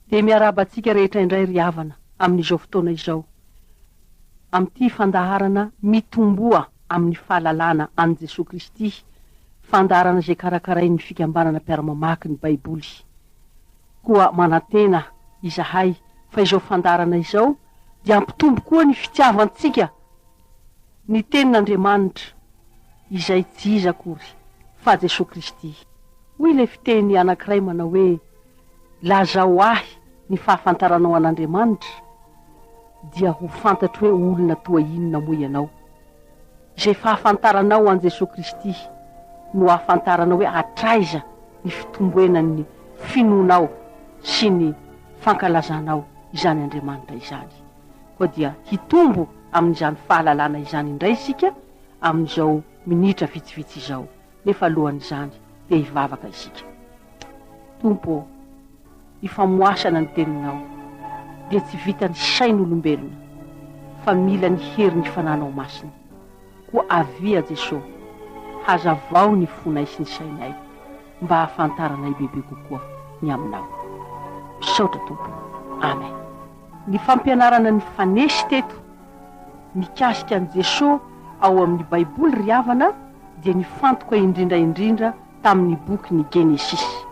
Dia miarahaba antsika rehetra indray ry havana amin'izao fotoana izao, amin'ity fandaharana Mitomboa amin'ny fahalalana an'i Jesoa Kristy, fandaharana izay karakarain'ny Fikambanana Mpiara-mamaky ny Baiboly. Koa manantena izahay fa izao fandaharana izao dia hampitombo koa ny fitiavantsika ny Tenin'Andriamanitra izay tsy iza akory fa Jesoa Kristy. Hoy ilay fiteny anankiray manao hoe, Lazao ahy ny fahafantaranao an'Andriamanitra, dia ho fantatro hoe olona toa inona moa ianao. Izay fahafantaranao an'i Jesoa Kristy no ahafantaranao hoe hatraiza ny fitomboenan'ny finoanao sy ny fankalazanao izany Andriamanitra izany. Koa dia hitombo amin'izany fahalalana izany indray isika amin'izao minitra vitsivitsy izao. Nefa alohan'izany dia hivavaka isika. Tompo ô, ifamoasana ny Teninao dia tsy vitan'ny sain'olombelona fa mila ny herin'ny Fananao Masina. Koa avia Jeso, hazavao ny fonay sy ny sainay mba hahafantaranay bebe kokoa ny Aminao. Misaotra Tompo. Amen. Ny fampianarana nifanesy teto mikasika an'i Jeso ao amin'ny Baiboly ry havana dia nifantoka indrindra indrindra tamin'ny bokin'ny Genesisy.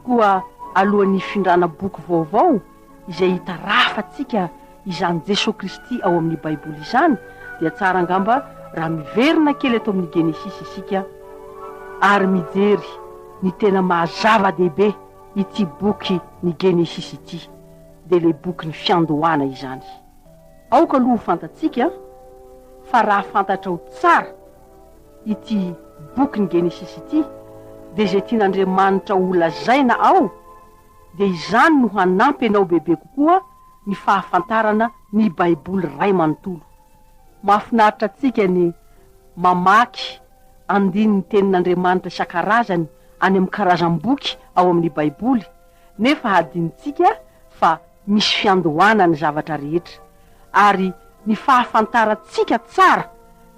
Koa alohan'ny hifindrana boky vaovao izay hitarafantsika izany Jesoa Kristy ao amin'ny Baiboly izany dia tsara angamba raha miverina kely eto amin'ny Genesisy isika ary mijery ny tena maha zava-dehibe ity boky ny Genesisy ity, dia ilay bokin'ny fiandohana izany. Aoka aloha ho fantatsika fa raha fantatrao tsara ity bokin'ny Genesisy ity, dia izay tian'Andriamanitra ho lazaina ao, dia izany no hanampy anao bebe kokoa ny fahafantarana ny Baiboly ray manontolo. Mahafinaritra antsika ny mamaky andininy Tenin'Andriamanitra isan-karazany any amin'ny karazam-boky ao amin'ny Baiboly, nefa hadinontsika fa misy fiandohana ny zavatra rehetra, ary ny fahafantarantsika tsara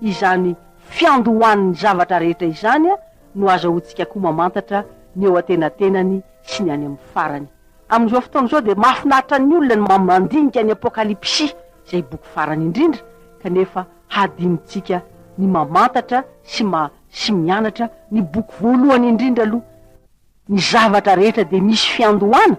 izany fiandohan'ny zavatra rehetra izany no azahoantsika koa mamantatra ny eo antenatenany sy ny any amin'ny farany. Amin'izao fotoana izao dia mahafinaritra ny olona ny mandinika ny Apokalypsy, izay boky farany indrindra, kanefa hadinontsika ny mamantatra sy ma sy mianatra ny boky voalohany indrindra aloha. Ny zavatra rehetra dia misy fiandohana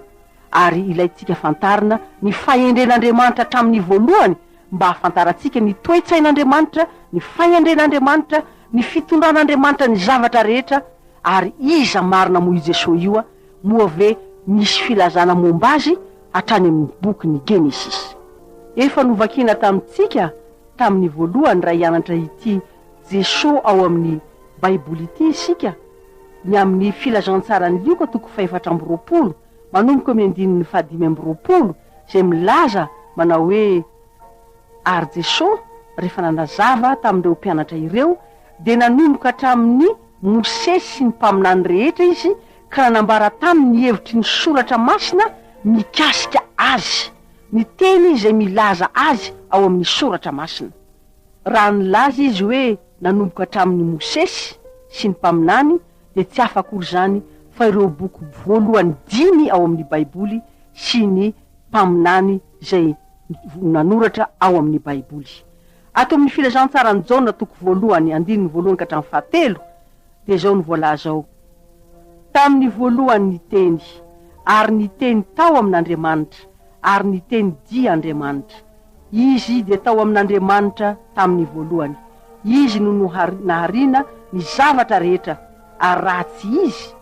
ary ilaintsika fantarina ny fahendren'Andriamanitra hatramin'ny voalohany mba hahafantarantsika ny toe-tsain'Andriamanitra, ny fahendren'Andriamanitra, ny fitondran'Andriamanitra ny zavatra rehetra ary iza marina moa io Jesoa io, moa ve misy filazana momba azy hatrany amin'ny bokin'ny Genesisy. Efa novakiana tamintsika tamin'ny voalohany raha hianatra ity Jesoa ao amin'ny Baiboly ity isika, ny amin'ny Filazantsaran'i Lioka toko fahefatra amby 20, manomboka eo amin'ny andininy fahadimy amby 20, izay milaza manao hoe, Ary Jesoa, rehefa nanazava tamin'ireo mpianatra ireo, dia nanomboka hatramin'i Mosesy sy ny mpaminany rehetra Izy ka nanambara taminy ny hevitry ny Soratra Masina mikasika Azy, ny teny izay milaza Azy ao amin'ny Soratra Masina. Raha nilaza Izy hoe nanomboka hatramin'i Mosesy sy ny mpaminany dia tsy hafa akory izany fa ireo boky voalohany dimy ao amin'ny Baiboly sy ny mpaminany izay nanoratra ao amin'ny Baiboly. Ato amin'ny Filazantsaran'i Jaona toko voalohany andininy voalohany ka hatramin'ny fahatelo dia izao no voalaza ao, Tamin'ny voalohany ny Teny, ary ny Teny tao amin'Andriamanitra, ary ny Teny dia Andriamanitra. Izy dia tao amin'Andriamanitra tamin'ny voalohany. Izy no nahariana ny zavatra rehetra, ary raha tsy Izy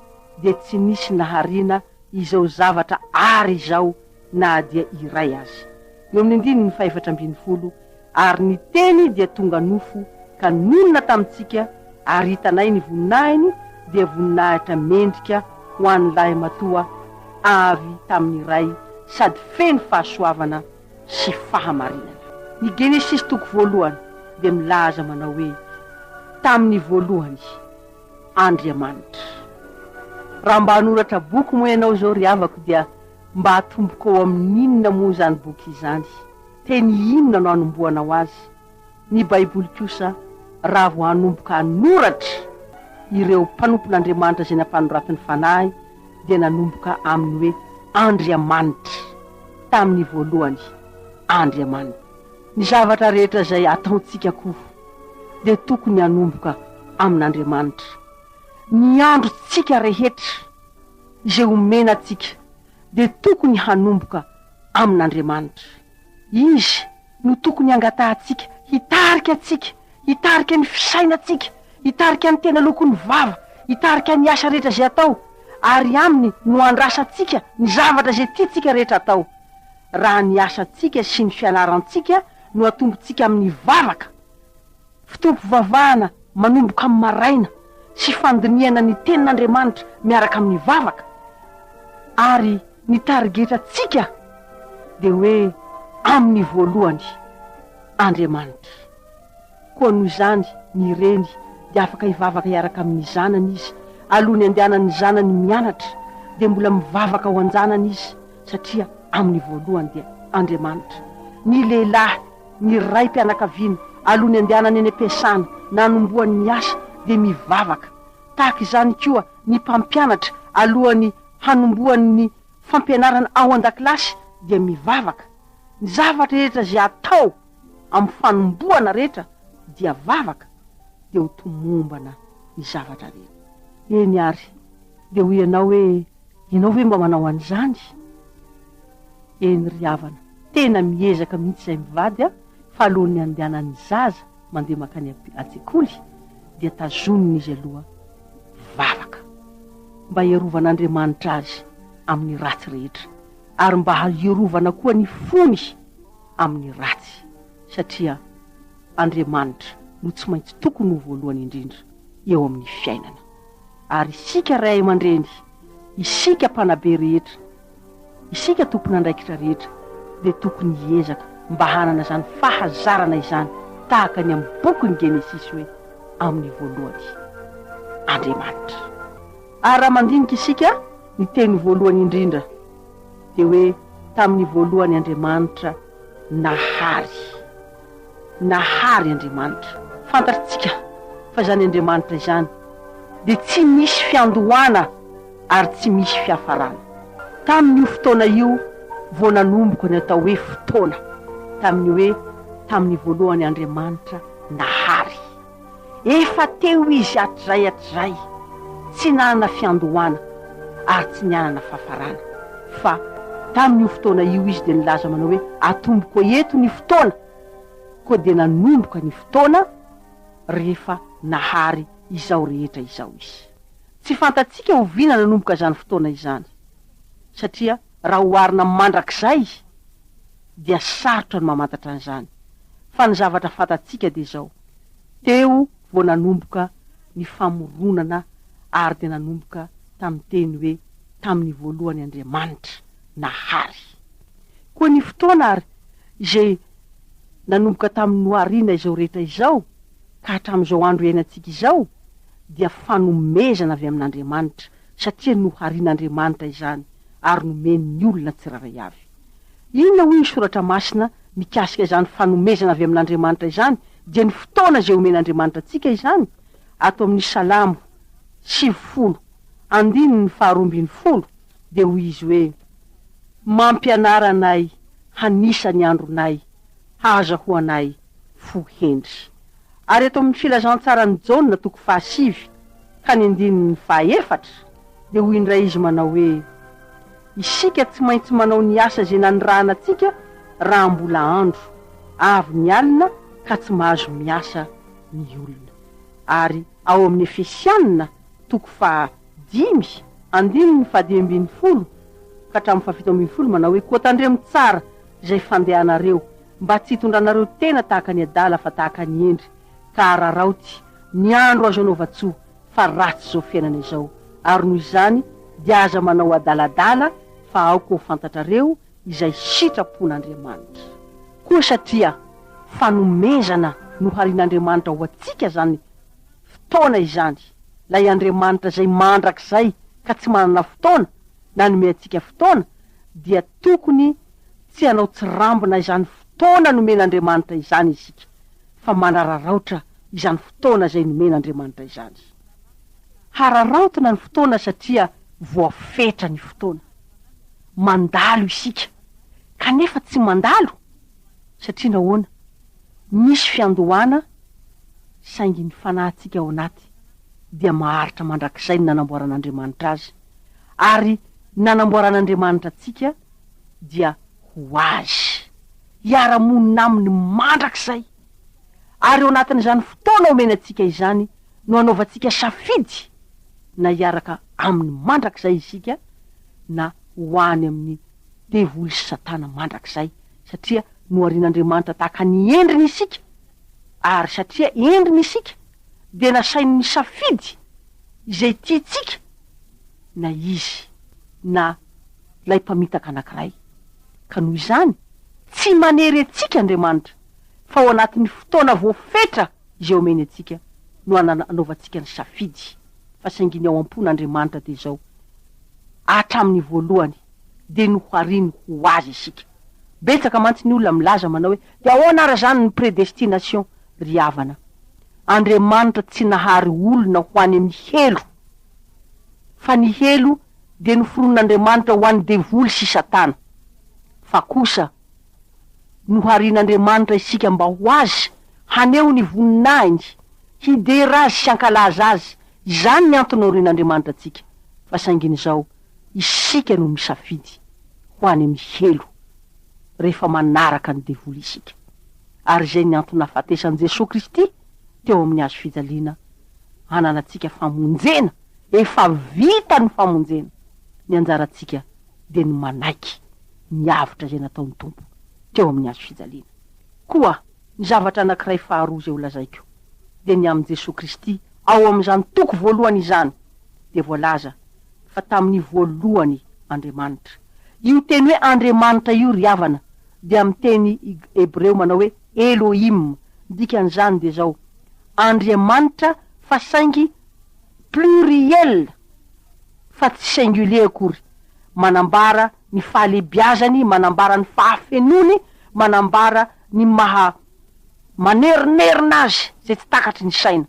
dia tsy nisy nahariana izao zavatra àry izao na dia iray aza. Eo amin'ny andininy fahefatra ambin'ny folo, Ary ny Teny dia tonga nofo ka nonina tamintsika, ary hitanay ny voninahiny, dia voninahitra mendrika ho an'ny lahimatoa avy tamin'ny Ray sady feno fahasoavana sy fahamarinana. Ny Genesisy toko voalohany dia milaza manao hoe, Tamin'ny voalohany Andriamanitra. Raha mba hanoratra boky moa ianao izao ry havako dia mba atombokao amin'inona moa izany boky izany? Teny inona no hanombohanao azy? Ny Baiboly kosa raha vao hanomboka hanoratra ireo mpanompon'Andriamanitra izay nampanoratin'ny Fanahy dia nanomboka amin'ny hoe. Andriamanitra. Tamin'ny voalohany, Andriamanitra. Ny zavatra rehetra izay ataontsika koa dia tokony hanomboka amin'Andriamanitra. Ny androntsika rehetra izay omena antsika dia tokony hanomboka amin'Andriamanitra. Izy no tokony hangatahantsika hitarika antsika, hitarika ny fisainantsika, hitarika ny tena lokon'ny vava, hitarika ny asa rehetra izay atao, ary Aminy no andrasantsika ny zavatra izay tiantsika rehetra atao. Raha ny asantsika sy ny fianarantsika no atombontsika amin'ny vavaka, fotoam-pivavahana manomboka amin'ny maraina sy fandinihana ny Tenin'Andriamanitra miaraka amin'ny vavaka, ary ny tarigetrantsika dia hoe amin'ny voalohany Andriamanitra. Koa noho izany ny reny dia afaka hivavaka hiaraka amin'ny zanany izy, alohan'ny andehanan'ny zanany mianatra dia mbola mivavaka ho an-janany izy satria amin'ny voalohany dia Andriamanitra. Ny lehilahy, ny raim-pianakaviana, alohan'ny andehanany any am-piasana na hanombohany ny asa dia mivavaka. Tahaka izany koa ny mpampianatra alohan'ny hanombohany ny fampianarana ao an-dakilasy dia mivavaka. Ny zavatra rehetra izay atao amin'ny fanombohana rehetra dia vavaka dia ho tomombana ny zavatra rehetra. Eny ary, dia hoy ianao hoe, ianao ve mba manao an'izany? Eny ry havana, tena miezaka mihitsy izahay mivady a, fa alohan'ny handehanan'ny zaza mandeha mankany an-tsekoly dia tazonina izy aloha vavaka mba hiarovan'Andriamanitra azy amin'ny ratsy rehetra ary mba hiarovana koa ny fony amin'ny ratsy satria Andriamanitra no tsy maintsy tokony ho voalohany indrindra eo amin'ny fiainana. Ary isika ray aman-dreny, isika mpanabe rehetra, isika tompon'andraikitra rehetra dia tokony hiezaka mba hanana izany fahazarana izany tahaka ny amin'ny bokin'ny Genesisy hoe amin'ny voalohany Andriamanitra. Ary raha mandinika isika ny teny voalohany indrindra dia hoe tamin'ny voalohany Andriamanitra nahary. Nahary Andriamanitra. Fantatrtsika fa izany Andriamanitra izany dia tsy misy fiandohana ary tsy misy fiafarana. Tamin'io fotoana io vao nanomboka ny atao hoe fotoana, tamin'ny hoe tamin'ny voalohany Andriamanitra nahary. Efa teo Izy hatrizay hatrizay, tsy nanana fiandohana ary tsy nianana fafarana. Fa tamin'io fotoana io Izy dia nilaza manao hoe, Atomboko eto ny fotoana. Koa dia nanomboka ny fotoana rehefa nahary izao rehetra izao Izy. Tsy fantatsika oviana nanomboka izany fotoana izany, satria raha oharina mandrakizay dia sarotra ny mamantatra an'izany. Fa ny zavatra fantatsika dia izao, teo vao nanomboka ny famoronana ary dia nanomboka tamin'ny teny hoe tamin'ny voalohany Andriamanitra nahary. Koa ny fotoana ary izay nanomboka tamin'ny nohariana izao rehetra izao ka hatramin'izao andro iainantsika izao dia fanomezana avy amin'Andriamanitra satria noharian'Andriamanitra izany ary nomeny ny olona tsirairay avy. Inona hoy ny Soratra Masina mikasika izany fanomezana avy amin'Andriamanitra izany, dia ny fotoana izay omen'Andriamanitra antsika izany? Ato amin'ny Salamo 90, andininy faharoambinifolo, dia hoy izy hoe, Mampianara anay hanisa ny andronay, hahazahoanay fo hendry. Ary eto amin'ny Filazantsaran'i Jaona toko fahasivy ka ny andininy fahaefatra dia hoy indray izy manao hoe, Isika tsy maintsy manao ny asa izay nanirahana antsika raha mbola andro, avy ny alina ka tsy mahazo miasa ny olona. Ary ao amin'ny Efesiana toko faha dimy, andininy faha 15 ka hatramin'ny faha 17 manao hoe, Koa tandremo tsara izay fandehanareo, mba tsy hitondranareo tena tahaka ny adala fa tahaka ny hendry, ka araraoty ny andro azo anaovan-tsoa, fa ratsy izao fiainana izao, ary noho izany dia aza manao adaladala fa aoka ho fantatrareo izay sitrapon'Andriamanitra. Koa satria fanomezana noharian'Andriamanitra ho antsika izany fotoana izany, ilay Andriamanitra izay mandrakizay ka tsy manana fotoana, nanome antsika fotoana, dia tokony tsy hanao tsirambina izany fotoana nomen'Andriamanitra izany isika, fa manararaotra izany fotoana izay nomen'Andriamanitra izany. Hararaotina ny fotoana satria voafetra ny fotoana. Mandalo isika, kanefa tsy mandalo satria nahoana? Misy fiandohana saingy ny fanahintsika ao anaty dia maharitra mandrakizay ny nanamboaran'Andriamanitra azy, ary ny nanamboaran'Andriamanitra antsika dia ho Azy, hiara-monina Aminy mandrakizay. Ary ao anatin'izany fotoana omeny antsika izany no anaovantsika safidy na hiaraka Aminy mandrakizay isika na ho any amin'ny devoly sy satana mandrakizay, satria noharian'Andriamanitra tahaka ny endriny isika, ary satria endriny isika dia nasainy nisafidy izay tiantsika na izy na ilay mpamitaka anankiray, ka noho izany tsy manery antsika Andriamanitra fa ao anatin'ny fotoana voafetra izay omeny antsika no anaovantsika ny safidy, fa saingy ny ao am-pon'Andriamanitra dia izao, hatramin'ny voalohany dia nohariny ho azy isika. Betsaka mantsy ny olona milaza manao hoe dia ahoana ara izany ny predestination ry havana? Andriamanitra tsy nahary olona ho any amin'ny helo fa ny helo dia noforonin'Andriamanitra ho an'ny devoly sy satana fa kosa noharin'Andriamanitra isika mba ho azy haneho ny voninahiny, hidera azy sy hankalaza azy, izany ny antony naorin'Andriamanitra antsika fa saingin'izao isika no misafidy ho any amin'ny helo rehefa manaraka ny devoly isika. Ary izay ny antony nahafatesan'i Jesoa Kristy teo amin'ny hazo fijaliana hananantsika famonjena, efa vita ny famonjena, ny anjarantsika dia ny manaiky ny avotra izay nataon'ny Tompo teo amin'ny hazo fijaliana. Koa ny zavatra anankiray faharoa izay holazaiko dia ny amin'i Jesoa Kristy ao amin'izany toko voalohany izany dia voalaza fa tamin'ny voalohany Andriamanitra. Io teny hoe Andriamanitra io ry havana dia amin'ny teny hebreo manao hoe Elohim, ny dikan'izany dia izao, Andriamanitra fa saingy pluriel fa tsy singulier akory, manambara ny fahalebiazany, manambara ny fahafenoany, manambara ny maha manerinerina azy izay tsy takatry ny saina.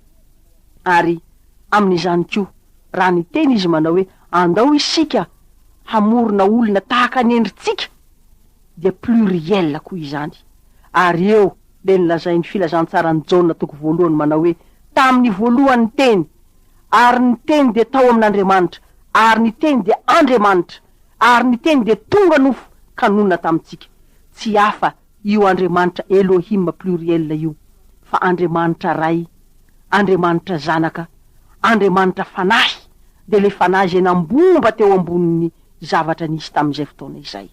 Ary amin'izany koa, raha niteny izy manao hoe andao isika hamorona olona tahaka ny endritsika, dia pluriel koa izany. Ary eo le nolazain'ny filazantsaran'i Jaona toko voalohany manao hoe tamin'ny voalohany ny Teny, ary ny Teny dia tao amin'Andriamanitra, ary ny Teny dia Andriamanitra, ary ny Teny dia tonga nofo ka nonina tamintsika. Tsy hafa io Andriamanitra Elohim pluriel io fa Andriamanitra Ray, Andriamanitra Zanaka, Andriamanitra Fanahy, dia ilay Fanahy izay nambomba teo ambonin'ny zavatra nisy tamin'izay fotoana izay.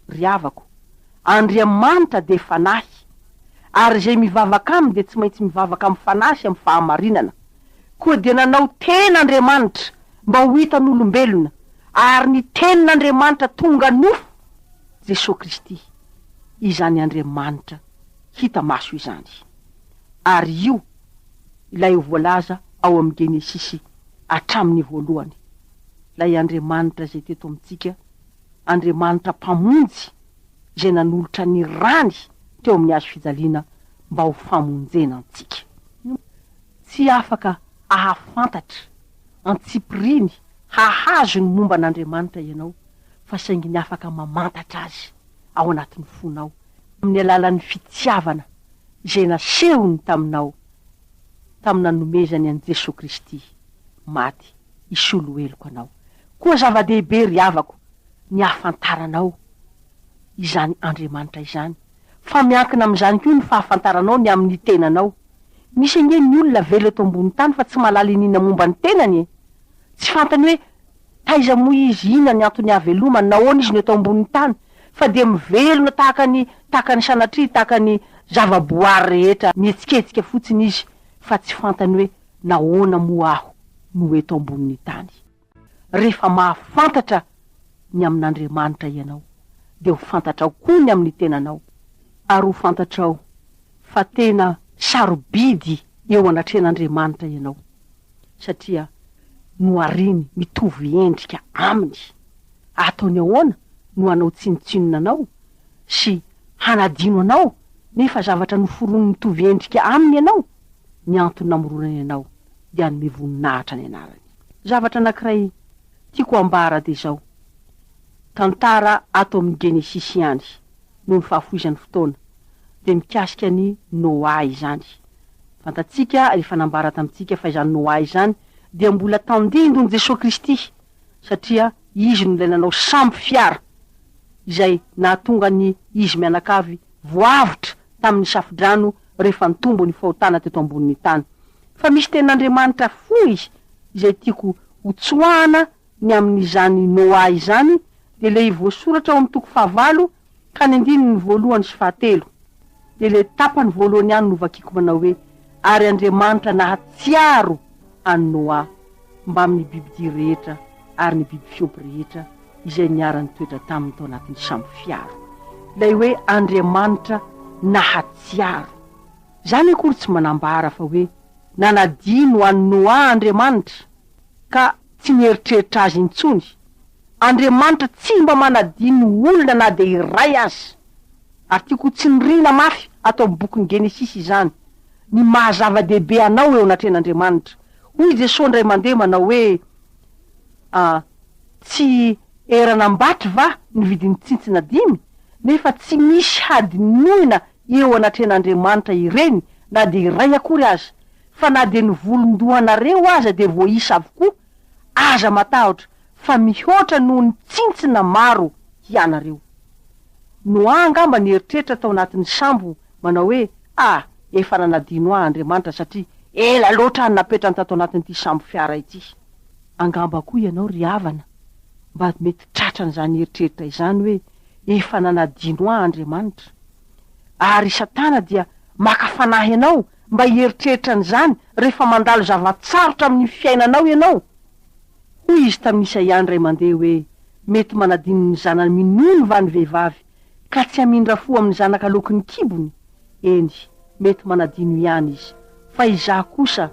Ry havako, Andriamanitra dia Fanahy, ary izay mivavaka Aminy dia tsy maintsy mivavaka amin'ny Fanahy sy amin'ny fahamarinana. Koa dia nanao tena Andriamanitra mba ho hitan'olombelona, ary ny Tenin'Andriamanitra tonga nofo, Jesoa Kristy, izany Andriamanitra hita maso izany. Ary io ilay voalaza ao amin'ny Genesisy hatramin'ny voalohany, ilay Andriamanitra izay teto amintsika, Andriamanitra Mpamonjy izay nanolotra ny rany teo amin'ny hazo fijaliana mba ho famonjena antsika. Tsy afaka hahafantatra antsipiriany hahazo ny momba an'Andriamanitra ianao fa saingy ny afaka mamantatra Azy ao anatin'ny fonao amin'ny alalan'ny fitiavana izay nasehony taminao tamin'ny nanomezany an'i Jesoa Kristy maty hisolo heloka anao. Koa zava-dehibe ry havako ny hahafantaranao izany Andriamanitra izany, fa miankina amin'izany koa ny fahafantaranao ny amin'ny tenanao. Misy ange ny olona velona eto ambony tany fa tsy mahalala iniana momba ny tenany e! Tsy fantany hoe taiza moa izy, inona ny antony hahavelomany, nahoana izy no eto ambonin'ny tany, fa dia mivelona tahaka ny tahaka ny sanatria, tahaka ny zava-boary rehetra mihetsiketsika fotsiny izy fa tsy fantany hoe nahoana moa aho no eto ambonin'ny tany. Rehefa mahafantatra ny amin'Andriamanitra ianao dia ho fantatrao koa ny amin'ny tenanao ary ho fantatrao fa tena sarobidy eo anatrehan'Andriamanitra ianao satria nohariny mitovy endrika aminy. Ataony ahoana no hanao tsinontsinona anao sy hanadino anao nefa zavatra noforoniny mitovy endrika aminy ianao? Ny antony namoronany anao dia hanome voninahitra ny anarany. Zavatra anankiray tiako hambara dia izao. Tantara ato amin'ny Genesisy ihany, noho ny fahafoizan'ny fotoana, dia mikasika an'i Noa izany. Fantatsika, efa nambara tamintsika fa izany Noa izany dia mbola tandindon'i Jesoa Kristy, satria izy no ilay nanao sambo fiara izay nahatonga ny izy mianakavy voavotra tamin'ny safodrano rehefa nitombo ny fahotana teto ambonin'ny tany. Fa misy tenin'Andriamanitra fohy izay tiako hotsoahana ny amin'izany Noa izany dia ilay voasoratra ao amin'ny toko fahavalo ka ny andininy voalohany sy fahatelo. Dia ilay tapany voalohany ihany no vakiako manao hoe, Ary Andriamanitra nahatsiaro an'i Noa mbamin'ny bibidia rehetra ary ny biby fiompy rehetra izay niara-nitoetra taminy tao anatin'ny sambo fiara. Ilay hoe Andriamanitra nahatsiaro. Izany akory tsy manambara fa hoe nanadino an'i Noa Andriamanitra ka tsy nieritreritra azy intsony. Andriamanitra tsy mba manadino olona na dia iray aza. Ary tiako ho tsindriana mafy ato amin'ny bokin'ny Genesisy izany, ny maha zava-dehibe anao eo anatrehan'Andriamanitra. Hoy Jesoa indray mandeha manao hoe, A, tsy eran'ambatry va ny vidin'ny tsintsina dimy? Nefa tsy misy hadinoina eo anatrehan'Andriamanitra ireny na dia iray akory aza. Fa na dia ny volon-dohanareo aza dia voaisa avokoa. Aza matahotra, fa mihoatra noho ny tsintsina maro hianareo. Noa angamba nieritreritra tao anatin'ny sambo manao hoe, Ah, efa nanadino ahy Andriamanitra satria ela loatra aho no napetrany tato anatin'ity sambo fiara ity. Angamba koa ianao ry havana mba mety tratran'izany eritreritra izany hoe, Efa nanadino ahy Andriamanitra. Ary i Satana dia maka fanahy anao mba hieritreritra an'izany rehefa mandalo zava-tsarotra amin'ny fiainanao ianao. Hoy izy tamin'i Isaia indray mandeha hoe, Mety manadino ny zanany minono va ny vehivavy, ka tsy hamindra fo amin'ny zanaka aloaky ny kibony? Eny, mety manadino ihany izy, fa izaho kosa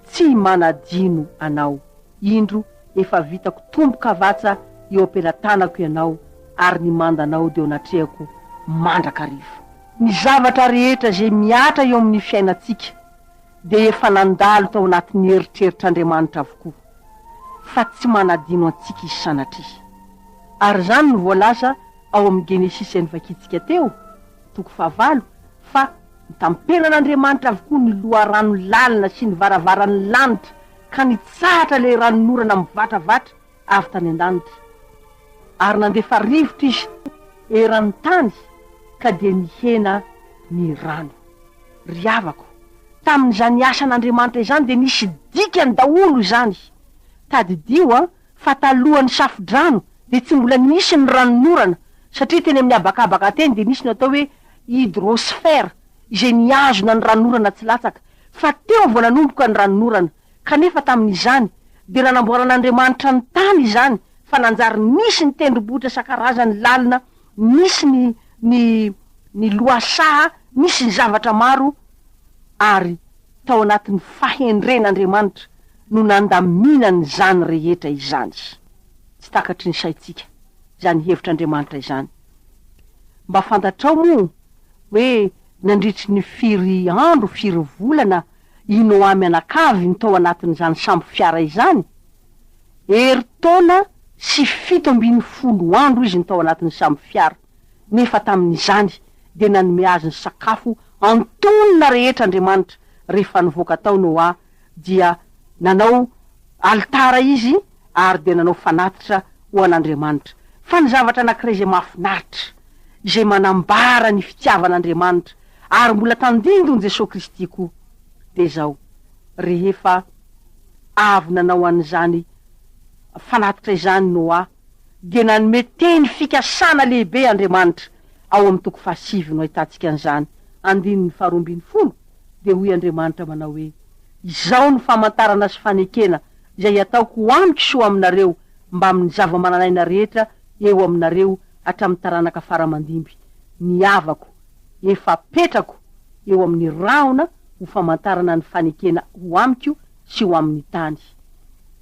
tsy manadino anao. Indro, efa vitako tombo-kavatsa eo am-pelatanako ianao, ary ny mandanao dia eo anatrehako mandrakariva. Ny zavatra rehetra izay mihatra eo amin'ny fiainantsika dia efa nandalo tao anatin'ny eritreritr'Andriamanitra avokoa, fa tsy manadino antsika Izy sanatria. Ary izany no voalaza ao amin'ny Genesisy izay novakintsika teo, toko fahavalo, fa notampenan'Andriamanitra avokoa ny loharano lalina sy ny varavaran'ny lanitra, ka nitsahatra ilay ranonorana mivatravatra avy tany an-danitra. Ary nandefa rivotra Izy eran'ny tany, ka dia nihena ny rano. Ry havako, tamin'izany asan'Andriamanitra izany dia nisy dikany daholo izany. Tadidio an, fa talohan'ny safo-drano dia tsy mbola nisy ny ranonorana, satria teny amin'ny habakabaka teny dia nisy ny atao hoe hydrosphère izay nihazona ny ranonorana tsy latsaka, fa teo vao nanomboka ny ranonorana. Kanefa tamin'izany dia nanamboaran'Andriamanitra ny tany izany fa nanjary nisy ny tendrombohitra isan-karazany lalina, nisy ny ny ny lohasaha, nisy ny zavatra maro ary tao anatin'ny fahendren'Andriamanitra no nandaminany izany rehetra izany. Tsy takatry ny saintsika izany hevitr'Andriamanitra izany. Mba fantatrao moa hoe nandritry ny firy andro, firy volana i Noa mianakavy no tao anatin'izany sambo fiara izany? Herintaona sy 17 andro izy no tao anatin'ny sambo fiara, nefa tamin'izany dia nanome azy ny sakafo antonona rehetra Andriamanitra. Rehefa nivoaka tao Noa dia nanao alitara izy ary dia nanao fanatitra ho an'Andriamanitra. Fa ny zavatra anankiray izay mahafinaritra, izay manambara ny fitiavan'Andriamanitra ary mbola tandindon'i Jesoa Kristy koa, dia izao, rehefa avy nanao an'izany fanatitra izany Noa, dia nanome teny fikasana lehibe Andriamanitra, ao amin'ny toko fahasivy no ahitantsika an'izany, andininy faharoambinifolo, dia hoy Andriamanitra manao hoe, Izao no famantarana sy fanekena izay hataoko ho amiko sy ho aminareo mbamin'ny zava-manan'aina rehetra eo aminareo hatramin'ny taranaka fara aman-dimby, ny havako efa apetrako eo amin'ny rahona ho famantarana ny fanekena ho amiko sy ho amin'ny tany.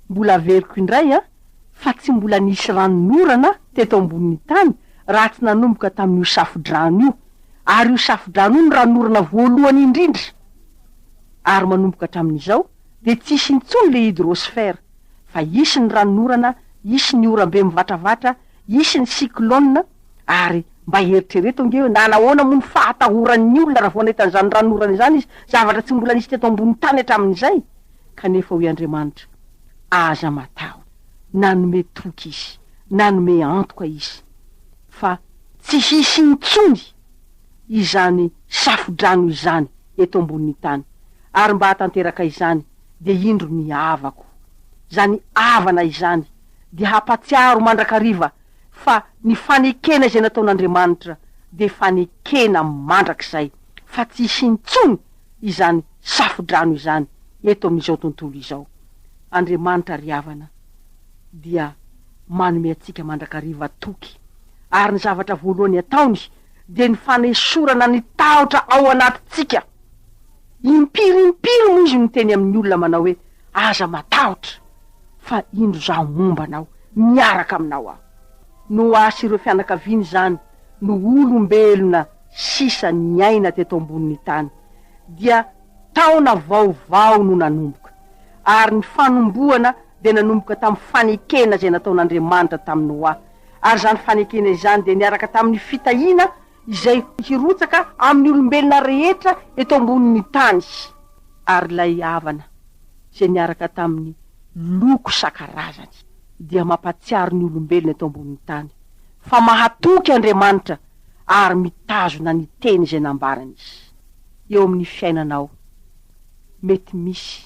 Mbola averiko indray an, fa tsy mbola nisy ranonorana teto ambonin'ny tany raha tsy nanomboka tamin'io safo-drano io, ary io safo-drano io no ranonorana voalohany indrindra, ary manomboka hatramin'izao dia tsy hisy intsony le hydrosphère, fa hisy ny ranonorana, hisy ny oram-be mivatravatra, Hisy ny cyclone ary mba eritrereto ange hoe nanahoana moa ny fahatahoran'ny olona raha vao nahita an'izany ranonorana izany izy, zavatra tsy mbola nisy teto ambonin'ny tany hatramin'izay. Kanefa hoy Andriamanitra, Aza matahotra. Nanome toky Izy, nanome antoka Izy fa tsy hisy intsony izany safo-drano izany eto ambonin'ny tany, ary mba hahatanteraka izany dia indro ny havako. Izany havana izany dia hampatsiaro mandrakariva fa ny fanekena izay nataon'Andriamanitra dia fanekena mandrakizay, fa tsy hisy intsony izany safo-drano izany eto amin'izao tontolo izao. Andriamanitra ry havana dia manome antsika mandrakariva toky, ary ny zavatra voalohany ataony dia ny fanesorana ny tahotra ao anatintsika. Impiry impiry moa izy no niteny amin'ny olona manao hoe, Aza matahotra, fa indro izaho momba anao, miaraka aminao aho. Noa sy ireo fianakaviany izany no olombelona sisa niaina teto ambonin'ny tany, dia taona vaovao no nanomboka, ary ny fanombohana dia nanomboka tamin'ny fanekena izay nataon'Andriamanitra tamin'i Noa, ary izany fanekena izany dia niaraka tamin'ny fitahiana izay hirotsaka amin'ny olombelona rehetra eto ambonin'ny tany, ary ilay havana izay niaraka tamin'ny loko isan-karazany dia mampahatsiaro ny olombelona eto ambonin'ny tany fa mahatoky Andriamanitra ary mitazona ny teny izay nambarany Izy. Eo amin'ny fiainanao mety misy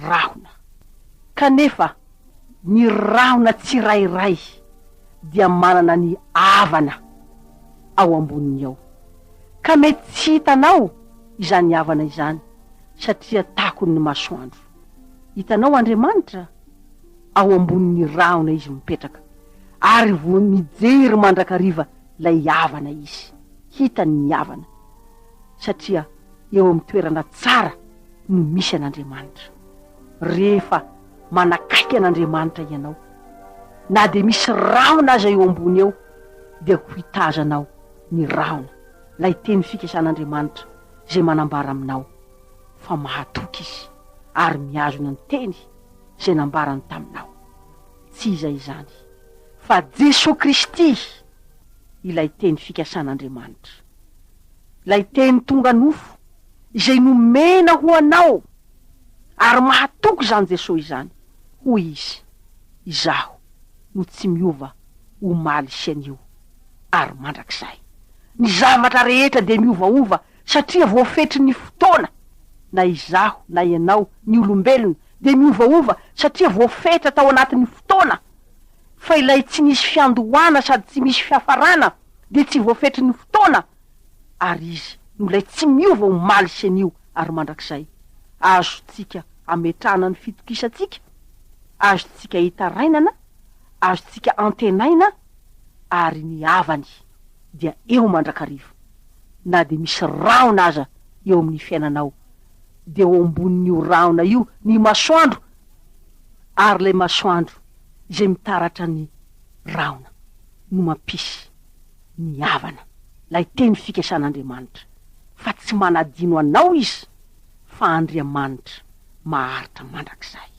rahona, kanefa ny rahona tsirairay dia manana ny avana ao amboniny ao, ka mety tsy hitanao izany avana izany satria takon'ny masoandro. Hitanao Andriamanitra? Ao ambonin'ny rahona Izy mipetraka, ary vo mijery mandrakariva ilay avana Izy. Hitany ny avana, satria eo amin'ny toerana tsara no misy an'Andriamanitra. Rehefa manakaiky an'Andriamanitra ianao, na dia misy rahona aza eo ambony eo, dia ho hitazanao ny rahona, ilay teny fikasan'Andriamanitra izay manambara aminao fa mahatoky Izy ary mihazona ny teny izay nambarany taminao. Tsy iza izany fa Jesoa Kristy, ilay teny fikasan'Andriamanitra. Ilay teny tonga nofo izay nomena ho anao ary mahatoky izany Jesoa izany, hoy Izy, Izaho no tsy miova omaly sy anio ary mandrakizay. Ny zavatra rehetra dia miovaova satria voafetry ny fotoana, na izaho na ianao, ny olombelona, dia miovaova satria voafetra tao anatin'ny fotoana, fa ilay tsy nisy fiandohana sady tsy misy fiafarana dia tsy voafetry ny fotoana, ary Izy no ilay tsy miova omaly sy anio ary mandrakizay. Azontsika ametrahana ny fitokisantsika, azontsika itarainana, azontsika antenaina, ary ny havany dia eo mandrakariva. Na dia misy rahona aza eo amin'ny fiainanao, dia eo ambonin'io rahona io ny masoandro, ary ilay masoandro izay mitaratra ny rahona no mampisy ny havana, ilay teny fikasan'Andriamanitra, fa tsy manadino anao Izy, fa Andriamanitra maharitra mandrakizay.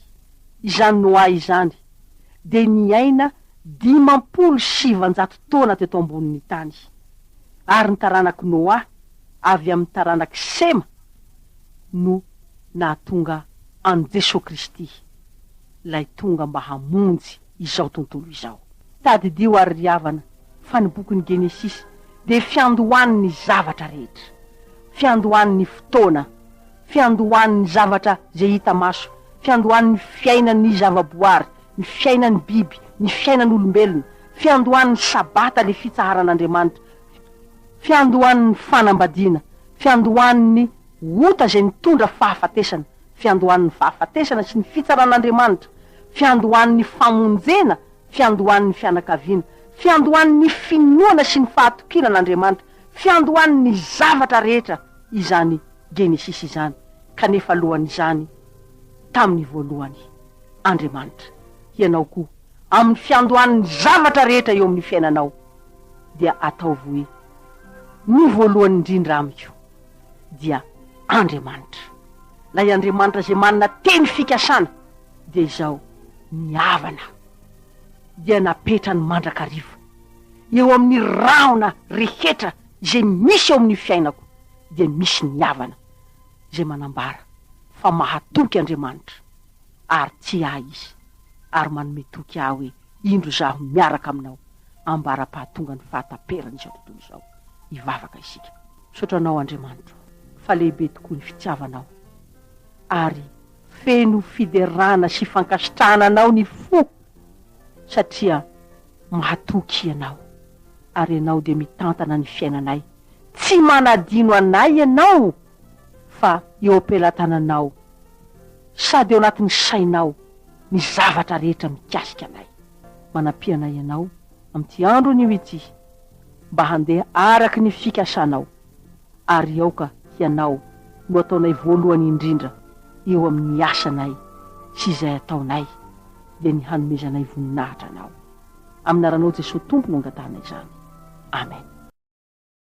Izany Noa izany dia niaina 950 taona teto ambonin'ny tany, ary ny taranak'i Noa avy amin'ny taranak'i Sema no nahatonga an'i Jesoa Kristy, ilay tonga mba hamonjy izao tontolo izao. Tadidio àry ry havana fa ny bokin'ny Genesisy dia fiandohan'ny zavatra rehetra, fiandohan'ny fotoana, fiandohan'ny zavatra izay hita maso, fiandohan'ny fiainan'ny zavaboary, ny fiainan'ny biby, ny fiainan'olombelona, fiandohan'ny Sabata ilay fitsaharan'Andriamanitra, fiandohan'ny fanambadiana, fiandohan'ny ota izay nitondra fahafatesana, fiandohan'ny fahafatesana sy ny fitsaran'Andriamanitra, fiandohan'ny famonjena, fiandohan'ny fianakaviana, fiandohan'ny finoana sy ny fahatokiana an'Andriamanitra, fiandohan'ny zavatra rehetra izany Genesisy izany, kanefa alohan'izany, tamin'ny voalohany, Andriamanitra, ianao koa, amin'ny fiandohan'ny zavatra rehetra eo amin'ny fiainanao, dia ataovy hoe, Ny voalohany indrindra amiko dia Andriamanitra. Ilay Andriamanitra izay manana teny fikasana dia izao, ny havana dia napetrany mandrakariva. Eo amin'ny rahona rehetra izay misy eo amin'ny fiainako dia misy ny havana izay manambara fa mahatoky Andriamanitra ary tia ahy Izy ary manome toky ahy hoe indro izaho miaraka aminao ambara-pahatonga ny fahataperan'izao tontolo izao. Hivavaka isika. Misaotra Anao Andriamanitro fa lehibe tokoa ny fitiavanao ary feno fiderana sy fankasitrahana Anao ny fo satria mahatoky Ianao ary Ianao dia mitantana ny fiainanay. Tsy manadino anay Ianao fa eo am-pelatananao sady eo anatin'ny sainao ny zavatra rehetra mikasika anay. Manampia anay Ianao amin'ity andro anio ity mba handeha araka ny fikasanao ary aoka Hianao no ataonay voalohany indrindra eo amin'ny asanay sy izay ataonay dia ny hanomezanay voninahitra Anao. Amin'ny anaranao Jesoa Tompo no angatahanay izany. Amen.